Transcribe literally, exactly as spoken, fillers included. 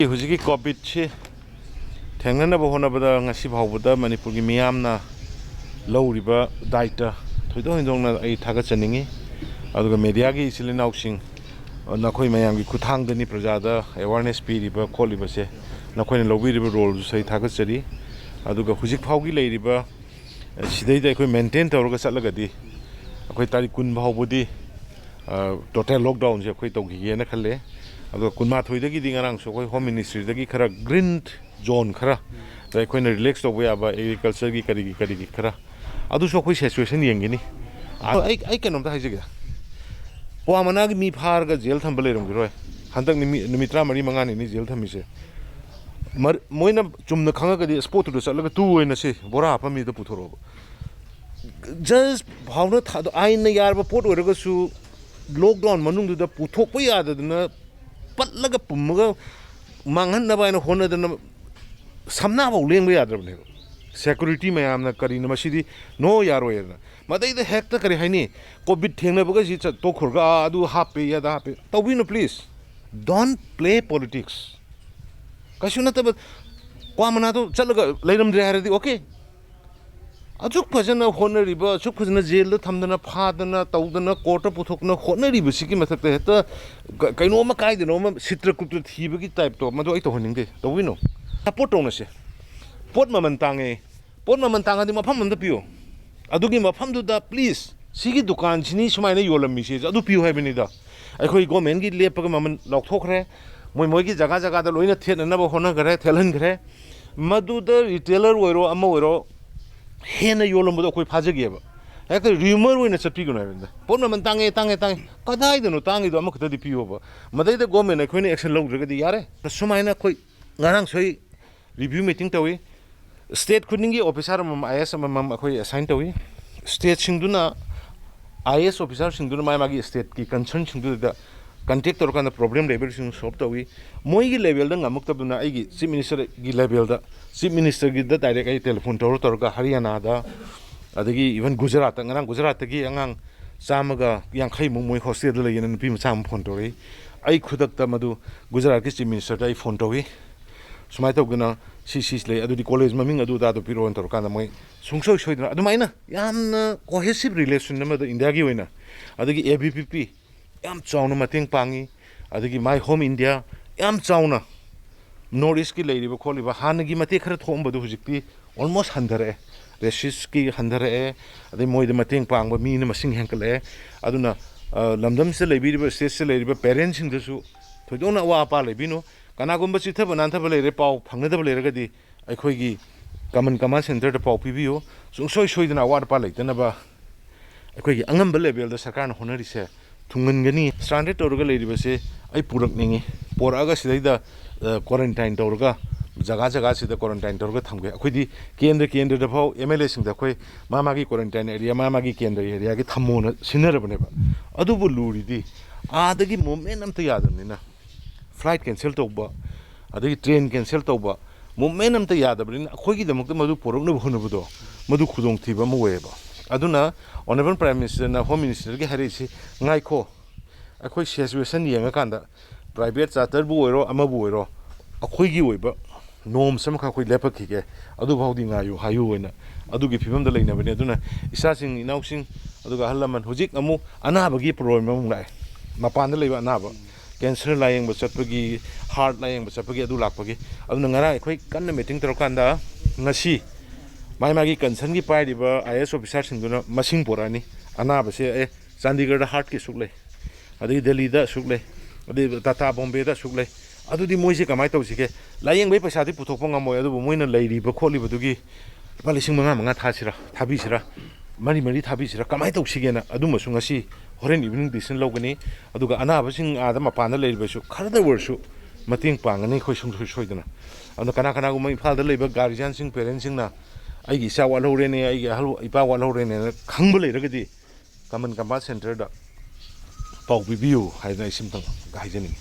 ꯍꯧꯖꯤꯛꯀꯤ ꯀꯣꯚꯤꯗꯁꯤ ꯊꯦꯡꯅꯅꯕ ꯍꯣꯠꯅꯕꯗ ꯉꯁꯤ ꯐꯥꯎꯕꯗ ꯃꯅꯤꯄꯨꯔꯒꯤ ꯃꯤꯌꯥꯝꯅ ꯂꯧꯔꯤꯕ ꯗꯥꯏꯇ ꯊꯣꯏꯗꯣꯛ ꯍꯦꯟꯗꯣꯛꯅ ꯑꯩ ꯊꯥꯒꯠꯆꯅꯤꯡꯉꯤ꯫ ꯑꯗꯨꯒ ꯃꯦꯗꯤꯌꯥꯒꯤ ꯏꯆꯤꯜ ꯏꯅꯥꯎꯁꯤꯡ, ꯅꯈꯣꯏ ꯃꯌꯥꯝꯒꯤ ꯈꯨꯠꯊꯥꯡꯗꯅꯤ ꯄ꯭ꯔꯖꯥꯗ ꯑꯦꯋꯥꯔꯅꯦꯁ ꯄꯤꯔꯤꯕ ꯈꯣꯠꯂꯤꯕꯁꯦ꯫ ꯅꯈꯣꯏꯅ ꯂꯧꯕꯤꯔꯤꯕ ꯔꯣꯜꯗꯨꯁꯨ ꯑꯩ ꯊꯥꯒꯠꯆꯔꯤ꯫ ꯑꯗꯨꯒ ꯍꯧꯖꯤꯛ ꯐꯥꯎꯒꯤ ꯂꯩꯔꯤꯕ ꯁꯤꯗꯩꯗ ꯑꯩꯈꯣꯏ ꯃꯦꯟꯇꯦꯟ ꯇꯧꯔꯒ ꯆꯠꯂꯒꯗꯤ ꯑꯩꯈꯣꯏ ꯇꯥꯔꯤꯛ ꯀꯨꯟ ꯐꯥꯎꯕꯗꯤ ꯇꯣꯇꯦꯜ ꯂꯣꯛꯗꯥꯎꯟꯁꯦ ꯑꯩꯈꯣꯏ ꯇꯧꯈꯤꯒꯦꯅ ꯈꯜꯂꯦ꯫ ꯑꯗꯨꯒ ꯀꯨꯟꯃꯥꯊꯣꯏꯗꯒꯤꯗꯤ ꯉꯔꯥꯡꯁꯨ ꯑꯩꯈꯣꯏ ꯍꯣꯝ ꯃꯤꯅꯤꯁꯇ꯭ꯔꯤꯗꯒꯤ ꯈꯔ ꯒ꯭ꯔꯤꯟ ꯖꯣꯟ ꯈꯔ, ꯑꯗ ꯑꯩꯈꯣꯏꯅ ꯔꯤꯂꯦꯛꯁ ꯇꯧꯕ ꯌꯥꯕ ꯑꯦꯒ꯭ꯔꯤꯀꯜꯆꯔꯒꯤ ꯀꯔꯤꯒꯤ ꯀꯔꯤꯒꯤ ꯈꯔ, ꯑꯗꯨꯁꯨ ꯑꯩꯈꯣꯏ ꯁꯤꯆꯨꯋꯦꯁꯟ ꯌꯦꯡꯒꯅꯤ꯫ ꯑꯗꯣ ꯑꯩ ꯑꯩ ꯀꯩꯅꯣꯝꯇ ꯍꯥꯏꯖꯒꯦ꯫ ꯀ꯭ꯋꯥ ꯃꯅꯥꯒꯤ ꯃꯤ ꯐꯥꯔꯒ ꯖꯦꯜ ꯊꯝꯕ ꯂꯩꯔꯝꯈꯤꯔꯣꯏ꯫ ꯍꯟꯗꯛ ꯅꯨꯃꯤꯠ ꯅꯨꯃꯤꯠ ꯇꯔꯥꯃꯔꯤ ꯃꯉꯥꯅꯤꯅꯤ ꯖꯦꯜ ꯊꯝꯃꯤꯁꯦ꯫ ꯃꯣꯏꯅ ꯆꯨꯝꯅ ꯈꯪꯉꯒꯗꯤ ꯏꯁꯄꯣꯠꯇꯨꯗ ꯆꯠꯂꯒ ꯇꯨ ꯑꯣꯏꯅ ꯁꯤ ꯕꯣꯔꯥ ꯍꯥꯞꯄ ꯃꯤꯗꯣ ꯄꯨꯊꯣꯔꯛꯑꯣꯕ꯫ ꯖꯁ ꯐꯥꯎꯅ ꯑꯥꯏꯟꯅ ꯌꯥꯔꯕ ꯄꯣꯠ ꯑꯣꯏꯔꯒꯁꯨ ꯂꯣꯛꯗꯥꯎꯟ ꯃꯅꯨꯡꯗꯨꯗ ꯄꯨꯊꯣꯛꯄ ꯌꯥꯗꯗꯅ ꯄꯠꯂꯒ ꯄꯨꯝꯃꯒ ꯃꯥꯡꯍꯟꯅꯕ ꯍꯥꯏꯅ ꯍꯣꯠꯅꯗꯅ ꯁꯝꯅꯥꯐꯧ ꯂꯦꯡꯕ ꯌꯥꯗ꯭ꯔꯕꯅꯦꯕ꯫ ꯁꯦꯀꯨꯔꯤꯇꯤ ꯃꯌꯥꯝꯅ ꯀꯔꯤꯅꯣ ꯃꯁꯤꯗꯤ, ꯅꯣ, ꯌꯥꯔꯣꯏꯅ꯫ ꯃꯗꯩꯗ ꯍꯦꯛꯇ ꯀꯔꯤ ꯍꯥꯏꯅꯤ, ꯀꯣꯚꯤꯠ ꯊꯦꯡꯅꯕꯒ ꯁꯤ ꯆꯠ-, ꯇꯣꯛꯈ꯭ꯔꯒ, "ꯑꯥ, ꯑꯗꯨ ꯍꯥꯞꯄꯦ, ꯑꯗꯥ ꯍꯥꯞꯄꯦ", ꯇꯧꯕꯤꯅꯨ please. Don't play politics. ꯀꯩꯁꯨ ꯅꯠꯇꯕ ꯀ꯭ꯋꯥ ꯃꯅꯥꯗꯣ ꯆꯠꯂꯒ ꯂꯩꯔꯝꯗ꯭ꯔꯦ ꯍꯥꯏꯔꯗꯤ ꯑꯣꯀꯦ꯫ ꯑꯁꯨꯛ ꯐꯖꯅ ꯍꯣꯠꯅꯔꯤꯕ, ꯑꯁꯨꯛ ꯐꯖꯅ ꯖꯦꯜꯗ ꯊꯝꯗꯅ, ꯐꯥꯗꯅ, ꯇꯧꯗꯅ, ꯀꯣꯔꯠꯇ ꯄꯨꯊꯣꯛꯇꯅ ꯍꯣꯠꯅꯔꯤꯕꯁꯤꯒꯤ ꯃꯊꯛꯇ ꯍꯦꯛꯇ ꯀ-, ꯀꯩꯅꯣꯝꯃ ꯀꯥꯏꯗꯅꯣꯃ ꯁꯤꯇ꯭ꯔꯀꯨꯞꯇ ꯊꯤꯕꯒꯤ ꯇꯥꯏꯞꯇꯣ, ꯃꯗꯨ ꯑꯩ ꯇꯧꯍꯟꯅꯤꯡꯗꯦ꯫ ꯇꯧꯕꯤꯅꯨ꯫ ꯁꯞꯄꯣꯔꯠ ꯇꯧꯅꯁꯦ꯫ ꯄꯣꯠ ꯃꯃꯜ ꯇꯥꯡꯉꯦ꯫ ꯄꯣꯠ ꯃꯃꯜ ꯇꯥꯡꯉꯗꯤ ꯃꯐꯝ ꯑꯝꯗ ꯄꯤꯌꯣ꯫ ꯑꯗꯨꯒꯤ ꯃꯐꯝꯗꯨꯗ please ꯁꯤꯒꯤ ꯗꯨꯀꯥꯟꯁꯤꯅꯤ ꯁꯨꯃꯥꯏꯅ ꯌꯣꯜꯂꯝꯃꯤꯁꯦ ꯑꯗꯨ ꯄꯤꯌꯨ ꯍꯥꯏꯕꯅꯤꯗ꯫ ꯑꯩꯈꯣꯏ ꯒꯣꯔꯃꯦꯟꯒꯤ ꯂꯦꯞꯄꯒ ꯃꯃꯜ ꯂꯥꯎꯊꯣꯛꯈ꯭ꯔꯦ꯫ ꯃꯣꯏ ꯃꯣꯏꯒꯤ ꯖꯒꯥ ꯖꯒꯥꯗ ꯂꯣꯏꯅ ꯊꯦꯠꯅꯅꯕ ꯍꯣꯠꯅꯈ꯭ꯔꯦ, ꯊꯦꯠꯍꯟꯈ꯭ꯔꯦ꯫ ꯃꯗꯨꯗ ꯔꯤꯇꯦꯂꯔ ꯑꯣꯏꯔꯣ, ꯑꯃ ꯑꯣꯏꯔꯣ, ꯍꯦꯟꯅ ꯌꯣꯜꯂꯝꯕꯗꯣ ꯑꯩꯈꯣꯏ ꯐꯥꯖꯒꯦꯕ꯫ ꯍꯦꯛꯇ ꯔꯤꯌꯨꯃꯔ ꯑꯣꯏꯅ ꯆꯠꯄꯤꯒꯅꯨ ꯍꯥꯏꯕꯅꯤꯗ꯫ ꯄꯣꯠ ꯃꯃꯜ ꯇꯥꯡꯉꯦ, ꯇꯥꯡꯉꯦ, ꯇꯥꯡꯉꯦ꯫ ꯀꯗꯥꯏꯗꯅꯣ ꯇꯥꯡꯉꯤꯗꯣ? ꯑꯃꯈꯛꯇꯗꯤ ꯄꯤꯌꯣꯕ꯫ ꯃꯗꯩꯗ ꯒꯣꯔꯃꯦꯟ ꯑꯩꯈꯣꯏꯅ ꯑꯦꯛꯁꯟ ꯂꯧꯗ꯭ꯔꯒꯗꯤ ꯌꯥꯔꯦ꯫ ꯁꯨꯃꯥꯏꯅ ꯑꯩꯈꯣꯏ ꯉꯔꯥꯡ ꯁꯣꯏ ꯔꯤꯚ꯭ꯌꯨ ꯃꯤꯇꯤꯡ ꯇꯧꯏ꯫ ꯁ꯭ꯇꯦꯠ ꯈꯨꯗꯤꯡꯒꯤ ꯑꯣꯐꯤꯁꯥꯔ ꯑꯃꯃꯝ, ꯑꯥꯏ ꯑꯦꯁ ꯑꯃꯃꯝ ꯑꯩꯈꯣꯏ ꯑꯦꯁꯥꯏꯟ ꯇꯧꯏ꯫ ꯁ꯭ꯇꯦꯠꯁꯤꯡꯗꯨꯅ, ꯑꯥꯏ ꯑꯦꯁ ꯑꯣꯐꯤꯁꯥꯔꯁꯤꯡꯗꯨꯅ ꯃꯥꯒꯤ ꯃꯥꯒꯤ ꯁ꯭ꯇꯦꯠꯀꯤ ꯀꯟꯁꯔꯟꯁꯤꯡꯗꯨꯗ ꯀꯟꯇꯦꯛ ꯇꯧꯔꯀꯥꯟꯗ ꯄ꯭ꯔꯣꯕ꯭ꯂꯦꯝ ꯂꯩꯕꯁꯤꯡ ꯁꯣꯜꯕ ꯇꯧꯏ꯫ ꯃꯣꯏꯒꯤ ꯂꯦꯚꯦꯜꯗ ꯉꯝꯃꯛꯇꯕꯗꯨꯅ ꯑꯩꯒꯤ ꯆꯤꯐ ꯃꯤꯅꯤꯁꯇꯔꯒꯤ ꯂꯦꯚꯦꯜꯗ, ꯆꯤꯐ ꯃꯤꯅꯤꯁꯇꯔꯒꯤꯗ ꯗꯥꯏꯔꯦꯛ ꯑꯩ ꯇꯦꯂꯤꯐꯣꯟ ꯇꯧꯔ ꯇꯧꯔꯒ ꯍꯔꯤꯌꯥꯅꯥꯗ, ꯑꯗꯒꯤ ꯏꯚꯟ ꯒꯨꯖꯔꯥꯠꯇ, ꯉꯔꯥꯡ ꯒꯨꯖꯔꯥꯠꯇꯒꯤ ꯑꯉꯥꯡ ꯆꯥꯝꯃꯒ ꯌꯥꯡꯈꯩꯃꯨꯛ ꯃꯣꯏ ꯍꯣꯁꯇꯦꯜꯗ ꯂꯩꯌꯦꯅ ꯅꯨꯄꯤ ꯃꯆꯥ ꯑꯃ ꯐꯣꯟ ꯇꯧꯔꯛꯏ꯫ ꯑꯩ ꯈꯨꯗꯛꯇ ꯃꯗꯨ ꯒꯨꯖꯔꯥꯠꯀꯤ ꯆꯤꯐ ꯃꯤꯅꯤꯁꯇꯔꯗ ꯑꯩ ꯐꯣꯟ ꯇꯧꯏ, ꯁꯨꯃꯥꯏꯅ ꯇꯧꯗꯅ ꯁꯤ ꯁꯤꯁꯤ ꯂꯩ, ꯑꯗꯨꯗꯤ ꯀꯣꯂꯦꯖ ꯃꯃꯤꯡ ꯑꯗꯨ ꯑꯗꯥꯗꯣ ꯄꯤꯔꯛꯑꯣꯅ ꯇꯧꯔꯀꯥꯟꯗ ꯃꯣꯏ ꯁꯨꯡꯁꯣꯏ ꯁꯣꯏꯗꯅ ꯑꯗꯨꯃꯥꯏꯅ ꯌꯥꯝꯅ ꯀꯣꯍꯦꯁꯤꯞ ꯔꯤꯂꯦꯁꯟ ꯑꯃꯗ ꯏꯟꯗꯤꯌꯥꯒꯤ ꯑꯣꯏꯅ, ꯑꯗꯒꯤ ꯑꯦ ꯕꯤ ꯄꯤ ꯄꯤ ꯌꯥꯝ ꯆꯥꯎꯅ ꯃꯇꯦꯡ ꯄꯥꯡꯉꯤ, ꯑꯗꯒꯤ ꯃꯥꯏ ꯍꯣꯝ ꯏꯟꯗꯤꯌꯥ ꯌꯥꯝ ꯆꯥꯎꯅ ꯅꯣꯔꯠ ꯏꯁꯀꯤ ꯂꯩꯔꯤꯕ ꯈꯣꯠꯂꯤꯕ ꯍꯥꯟꯅꯒꯤ ꯃꯇꯦꯛ ꯈꯔ ꯊꯣꯛꯑꯝꯕꯗꯨ ꯍꯧꯖꯤꯛꯇꯤ ꯑꯣꯜꯃꯣꯁ ꯍꯟꯊꯔꯛꯑꯦ, ꯔꯦꯁꯤꯁꯀꯤ ꯍꯟꯊꯔꯛꯑꯦ, ꯑꯗꯩ ꯃꯣꯏꯗ ꯃꯇꯦꯡ ꯄꯥꯡꯕ ꯃꯤꯅ ꯃꯁꯤꯡ ꯍꯦꯟꯒꯠꯂꯛꯑꯦ꯫ ꯑꯗꯨꯅ ꯂꯝꯗꯝꯁꯤꯗ ꯂꯩꯕꯤꯔꯤꯕ, ꯁ꯭ꯇꯦꯠꯁꯤꯗ ꯂꯩꯔꯤꯕ ꯄꯦꯔꯦꯟꯁꯁꯤꯡꯗꯁꯨ ꯊꯣꯏꯗꯣꯛꯅ ꯑꯋꯥ ꯑꯄꯥ ꯂꯩꯕꯤꯅꯨ꯫ ꯀꯅꯥꯒꯨꯝꯕ ꯆꯤꯊꯕ ꯅꯥꯟꯊꯕ ꯂꯩꯔꯦ, ꯄꯥꯎ ꯐꯪꯅꯗꯕ ꯂꯩꯔꯒꯗꯤ ꯑꯩꯈꯣꯏꯒꯤ ꯀꯃꯟ ꯀꯃꯥꯟ ꯁꯦꯟꯇꯔꯗ ꯄꯥꯎ ꯄꯤꯕꯤꯌꯨ꯫ ꯁꯨꯡꯁꯣꯏ ꯁꯣꯏꯗꯅ ꯑꯋꯥꯠ ꯑꯄꯥ ꯂꯩꯇꯅꯕ ꯑꯩꯈꯣꯏꯒꯤ ꯑꯉꯝꯕ ꯂꯦꯚꯦꯜꯗ ꯁꯔꯀꯥꯔꯅ ꯍꯣꯠꯅꯔꯤꯁꯦ ꯊꯨꯡꯍꯟꯒꯅꯤ꯫ ꯁ꯭ꯇ꯭ꯔꯥꯟꯗꯦꯗ ꯇꯧꯔꯒ ꯂꯩꯔꯤꯕꯁꯦ ꯑꯩ ꯄꯨꯔꯛꯅꯤꯡꯉꯤ, ꯄꯣꯔꯛꯑꯒ ꯁꯤꯗꯩꯗ ꯀ꯭ꯋꯥꯔꯦꯟꯇꯥꯏꯟ ꯇꯧꯔꯒ, ꯖꯒꯥ ꯖꯒꯥꯁꯤꯗ ꯀ꯭ꯋꯥꯔꯦꯟꯇꯥꯏꯟ ꯇꯧꯔꯒ ꯊꯝꯒꯦ꯫ ꯑꯩꯈꯣꯏꯗꯤ ꯀꯦꯟꯗ꯭ꯔ ꯀꯦꯟꯗ꯭ꯔꯗ ꯐꯥꯎ ꯑꯦꯝ ꯑꯦꯜ ꯑꯦꯁꯤꯡꯗ ꯑꯩꯈꯣꯏ ꯃꯥ ꯃꯥꯒꯤ ꯀ꯭ꯋꯥꯔꯦꯟꯇꯥꯏꯟ ꯑꯦꯔꯤꯌꯥ, ꯃꯥ ꯃꯥꯒꯤ ꯀꯦꯟꯗ꯭ꯔ ꯑꯦꯔꯤꯌꯥꯒꯤ ꯊꯝꯃꯣꯅ ꯁꯤꯟꯅꯔꯕꯅꯦꯕ꯫ ꯑꯗꯨꯕꯨ ꯂꯨꯔꯤꯗꯤ ꯑꯥꯗꯒꯤ ꯃꯨꯞꯃꯦꯟ ꯑꯝꯇ ꯌꯥꯗꯕꯅꯤꯅ, ꯐ꯭ꯂꯥꯏꯠ ꯀꯦꯟꯁꯦꯜ ꯇꯧꯕ, ꯑꯗꯒꯤ ꯇ꯭ꯔꯦꯟ ꯀꯦꯟꯁꯦꯜ ꯇꯧꯕ, ꯃꯨꯞꯃꯦꯟ ꯑꯝꯇ ꯌꯥꯗꯕꯅꯤꯅ ꯑꯩꯈꯣꯏꯒꯤꯗꯃꯛꯇ ꯃꯗꯨ ꯄꯨꯔꯛꯅꯕ ꯍꯣꯠꯅꯕꯗꯣ, ꯃꯗꯨ ꯈꯨꯗꯣꯡꯊꯤꯕ ꯑꯃ ꯑꯣꯏꯌꯦꯕ꯫ ꯑꯗꯨꯅ ꯑꯣꯅꯔꯦꯕꯜ ꯄ꯭ꯔꯥꯏꯝ ꯃꯤꯅꯤꯁꯇꯔꯅ ꯍꯣꯝ ꯃꯤꯅꯤꯁꯇꯔꯒꯤ ꯍꯥꯏꯔꯛꯏꯁꯤ, ꯉꯥꯏꯈꯣ, ꯑꯩꯈꯣꯏ ꯁꯤꯆꯨꯋꯦꯁꯟ ꯌꯦꯡꯉꯀꯥꯟꯗ ꯄ꯭ꯔꯥꯏꯚꯦꯠ ꯆꯥꯔꯇꯔꯕꯨ ꯑꯣꯏꯔꯣ, ꯑꯃꯕꯨ ꯑꯣꯏꯔꯣ, ꯑꯩꯈꯣꯏꯒꯤ ꯑꯣꯏꯕ ꯅꯣꯔꯝꯁ ꯑꯃꯈꯛ ꯑꯩꯈꯣꯏ ꯂꯦꯞꯄꯛꯈꯤꯒꯦ, ꯑꯗꯨꯐꯥꯎꯗꯤ ꯉꯥꯏꯌꯨ ꯍꯥꯏꯌꯨ ꯍꯥꯏꯅ ꯑꯗꯨꯒꯤ ꯐꯤꯕꯝꯗ ꯂꯩꯅꯕꯅꯦ꯫ ꯑꯗꯨꯅ ꯏꯆꯥꯁꯤꯡ ꯏꯅꯥꯎꯁꯤꯡ, ꯑꯗꯨꯒ ꯑꯍꯜ ꯂꯃꯟ, ꯍꯧꯖꯤꯛ ꯑꯃꯨꯛ ꯑꯅꯥꯕꯒꯤ ꯄ꯭ꯔꯣꯕ꯭ꯂꯦꯝ ꯑꯃꯨꯛ ꯂꯥꯛꯑꯦ꯫ ꯃꯄꯥꯟꯗ ꯂꯩꯕ ꯑꯅꯥꯕ, ꯀꯦꯟꯁꯔ ꯂꯥꯌꯦꯡꯕ ꯆꯠꯄꯒꯤ, ꯍꯥꯔꯠ ꯂꯥꯌꯦꯡꯕ ꯆꯠꯄꯒꯤ, ꯑꯗꯨ ꯂꯥꯛꯄꯒꯤ꯫ ꯑꯗꯨꯅ ꯉꯔꯥꯡ ꯑꯩꯈꯣꯏ ꯀꯟꯅ ꯃꯤꯇꯤꯡ ꯇꯧꯔꯀꯥꯟꯗ ꯉꯁꯤ ꯃꯥꯒꯤ ꯃꯥꯒꯤ ꯀꯟꯁꯔꯟꯒꯤ ꯄꯥꯏꯔꯤꯕ ꯑꯥꯏ ꯑꯦ ꯑꯦꯁ ꯑꯣꯐꯤꯁꯥꯔꯁꯤꯡꯗꯨꯅ ꯃꯁꯤꯡ ꯄꯣꯔꯛꯑꯅꯤ꯫ ꯑꯅꯥꯕꯁꯦ, ꯑꯦ, ꯆꯥꯟꯗꯤꯒꯔꯗ ꯍꯥꯔꯠꯀꯤ ꯑꯁꯨꯛ ꯂꯩ, ꯑꯗꯒꯤ ꯗꯦꯜꯂꯤꯗ ꯑꯁꯨꯛ ꯂꯩ, ꯑꯗꯩ ꯇꯥꯇꯥ ꯕꯣꯝꯕꯦꯗ ꯑꯁꯨꯛ ꯂꯩ꯫ ꯑꯗꯨꯗꯤ ꯃꯣꯏꯁꯦ ꯀꯃꯥꯏꯅ ꯇꯧꯁꯤꯒꯦ? ꯂꯥꯌꯦꯡꯕꯒꯤ ꯄꯩꯁꯥꯗꯤ ꯄꯨꯊꯣꯛꯄ ꯉꯝꯃꯣꯏ, ꯑꯗꯨꯕꯨ ꯃꯣꯏꯅ ꯂꯩꯔꯤꯕ ꯈꯣꯠꯂꯤꯕꯗꯨꯒꯤ ꯂꯨꯄꯥ ꯂꯤꯁꯤꯡ ꯃꯉꯥ ꯃꯉꯥ ꯊꯥꯁꯤꯔꯥ, ꯊꯥꯕꯤꯁꯤꯔꯥ, ꯃꯔꯤ ꯃꯔꯤ ꯊꯥꯕꯤꯁꯤꯔꯥ, ꯀꯃꯥꯏꯅ ꯇꯧꯁꯤꯒꯦꯅ ꯑꯗꯨꯃꯁꯨ ꯉꯁꯤ ꯍꯣꯔꯦꯟ ꯏꯚꯤꯅꯤꯡ ꯗꯤꯁꯤꯖꯟ ꯂꯧꯒꯅꯤ꯫ ꯑꯗꯨꯒ ꯑꯅꯥꯕꯁꯤꯡ ꯑꯥꯗ ꯃꯄꯥꯟꯗ ꯂꯩꯔꯤꯕꯁꯨ ꯈꯔꯗ ꯑꯣꯏꯔꯁꯨ ꯃꯇꯦꯡ ꯄꯥꯡꯒꯅꯤ ꯑꯩꯈꯣꯏ ꯁꯨꯡꯁꯣꯏ ꯁꯣꯏꯗꯅ꯫ ꯑꯗꯨꯅ ꯀꯅꯥ ꯀꯅꯥꯒꯨꯝꯕ ꯏꯝꯐꯥꯜꯗ ꯂꯩꯕ ꯒꯥꯔꯖꯤꯌꯥꯟꯁꯤꯡ, ꯄꯦꯔꯦꯟꯁꯁꯤꯡꯅ ꯑꯩꯒꯤ ꯏꯆꯥ ꯋꯥꯠꯍꯧꯔꯦꯅꯦ, ꯑꯩꯒꯤ ꯑꯍꯜ ꯏꯄꯥ ꯋꯥꯠꯍꯧꯔꯦꯅꯦꯅ ꯈꯪꯕ ꯂꯩꯔꯒꯗꯤ ꯀꯃꯟ ꯀꯝꯄꯥꯁ ꯁꯦꯟꯇꯔꯗ ꯄꯥꯎ ꯄꯤꯕꯤꯌꯨ ꯍꯥꯏꯗꯅ ꯑꯩ ꯁꯤꯝꯇꯪ ꯍꯥꯏꯖꯅꯤꯡꯉꯤ꯫